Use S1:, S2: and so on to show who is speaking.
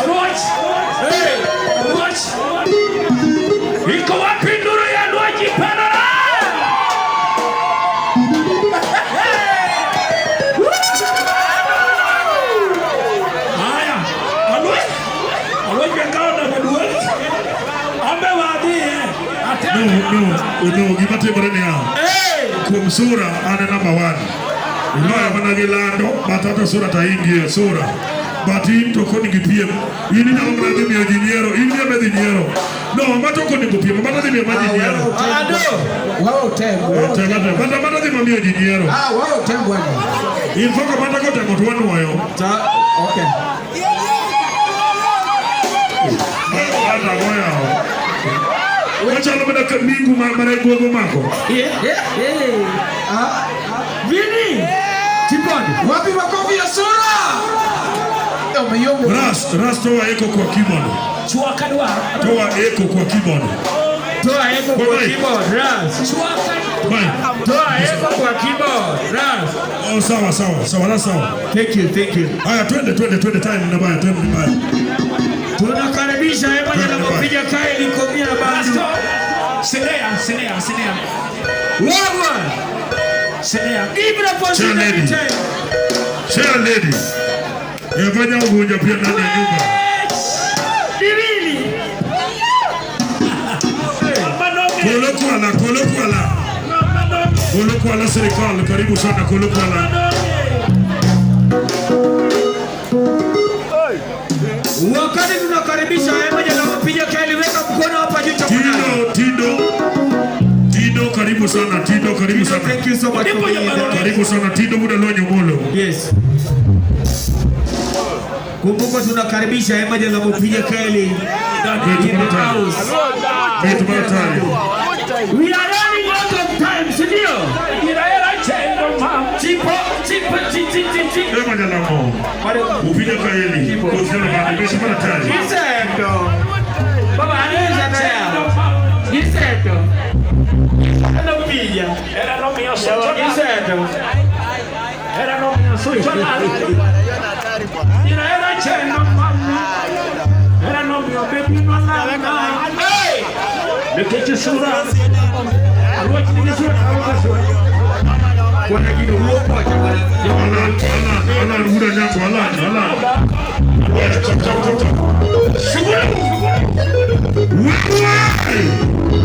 S1: Ruoch. Hey, Ruoch. Iko wapi nduru ya Ruoch Panora? Haya, Aluoch. Aluoch kawo na maduong'. Ambe wadhi eh. Ate.
S2: No, gima timore niya. Kuom sura an e number one. Iloya mana gi lando, but ata sura to ingie sura. But in to koni gi piem. In inyalo mana dhi miyo ji nyiero, in ema dhi nyiero. No, Amata ok onego piem, Amata dhi miyo ma ji nyiero.
S1: Ado.
S3: Wao tem.
S2: Eh, tem atem. But Amata dhi ma miyo ji nyiero.
S3: Ah, wao tem bwana.
S2: In fact, Amata kotemo to wanuoyo.
S3: Ta, okay.
S2: Amata goyawo. Wachalo mana ka mingu ma mana guogo mako.
S3: Ah,
S1: Vini. Tipod.
S3: Wapi makofi ya sura? Umeyongo.
S2: Ras, ras toa echo kwa keyboard.
S1: Chwaka dwaro.
S2: Toa echo kwa keyboard.
S4: Toa echo kwa
S2: Bye-bye.
S4: keyboard, Ras.
S1: Chwaka.
S2: Bye.
S4: Toa echo kwa keyboard, Ras.
S2: Oh, sawa sawa sawa na sawa.
S4: Thank you, thank you.
S2: Haya, twende twende twende, time ni mbaya, time ni mbaya.
S4: Tunakaribisha Ema anapopiga kae likomia bandu.
S1: Rasto. Sinea, sinea, sinea.
S4: Wagwan.
S1: Sinea.
S4: Give it up for
S2: Chair
S4: Zina
S2: lady.
S4: Anytime.
S2: Chair lady. Yafanya ugonjwa pia ndani ya nyumba.
S4: Diwili.
S1: Manonge.
S2: Kolokwala, kolokwala.
S1: Manonge.
S2: Kolokwala serikali, karibu sana Kolokwala.
S1: Manonge.
S4: Wakati tunakaribisha Ema anapopiga kae weka mkono hapa juu tafadhali.
S2: Tindo, Tindo. Tindo, karibu sana, Tindo, karibu sana.
S4: Thank you so much for being here.
S2: Karibu sana Tindo muda lonyo molo.
S4: Yes. Kumbuka tunakaribisha Ema anapopiga kae in the house.
S2: Vitu matari.
S4: We are running out of time, si ndio?
S1: Iraera chendo mam.
S4: Chipo, chipo, chi, chi, chi, chi.
S2: Ema jalamo. Upija kaeli. Kuhusiana na mesha matari.
S4: Gisendo.
S1: Baba
S4: Anaweza
S1: chendo
S4: tayari.
S1: mam.
S4: Gisendo. Anapiga.
S1: Era no mio socio.
S4: Gisendo.
S1: Era no mio socio. Iraera chendo mam. Era no mio baby no la.
S4: Hey!
S1: Nikech sura. Ruoch nigi sura kaonge sura.
S4: Bwana Gido huo kwa bwana.
S2: Alan, Alan, Alan, muda nyako, Alan, Alan. Chap, chap, chap, chap. Shughuli. Wewe.